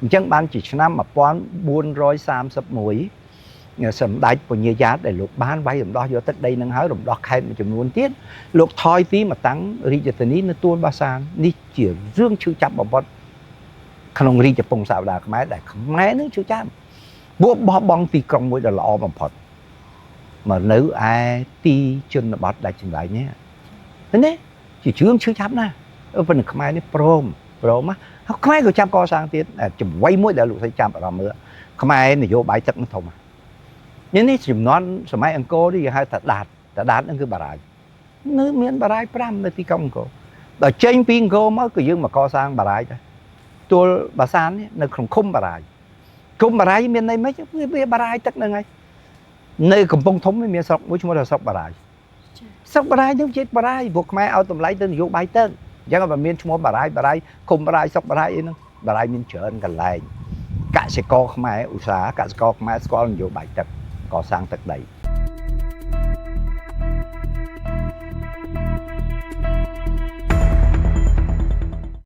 អញ្ចឹងបានជាឆ្នាំ1431សម្ដេចពញាយ៉ាតដែលលោកបានវាយរំដោះយកទឹកដីនឹងហើយរំដោះខេត្តមួយចំនួនទៀតលោកថយទីមកតាំងរាជធានីនៅទួលបាសាននេះជារឿងឈឺចាប់បំផុតក្នុងរាជពង្សាវតារខ្មែរដែលខ្មែរនឹងឈឺចាប់ពួកបោះបង់ទីក្រុងមួយដ៏ល្អបំផុតមកនៅឯទីជនបទដាច់ចម្លែកនេះឃើញទេជារឿងឈឺចាប់ណាស់ប៉ុន្តែខ្មែរនេះព្រមព្រមណាហើយខ្មែរក៏ចាប់កសាងទៀតចំណៃមួយដែលលោកស្រីចាំអារម្មណ៍មើលខ្មែរនយោបាយទឹកនឹងធំនេះនេះចំនួនសម័យអង្គរនេះគេហៅថាដាតតាដាតហ្នឹងគឺបារាយនៅមានបារាយ5នៅទីក្រុងអង្គរដល់ចេញពីអង្គរមកគឺយើងមកកសាងបារាយដែរទួលបាសាននេះនៅក្នុងឃុំបារាយឃុំបារាយមានន័យម៉េចវាបារាយទឹកហ្នឹងហើយនៅកំពង់ធំមានស្រុកមួយឈ្មោះថាស្រុកបារាយស្រុកបារាយហ្នឹងជាបារាយពួកខ្មែរឲ្យតម្លៃទៅនយោបាយទឹកអញ្ចឹងបើមានឈ្មោះបារាយបារាយឃុំបារាយស្រុកបារាយអីហ្នឹងបារាយមានច្រើនកន្លែងកសិករខ្មែរឧស្សាហ៍កសិករខ្មែរស្គាល់នយោបាយទឹកកសាងទឹកដី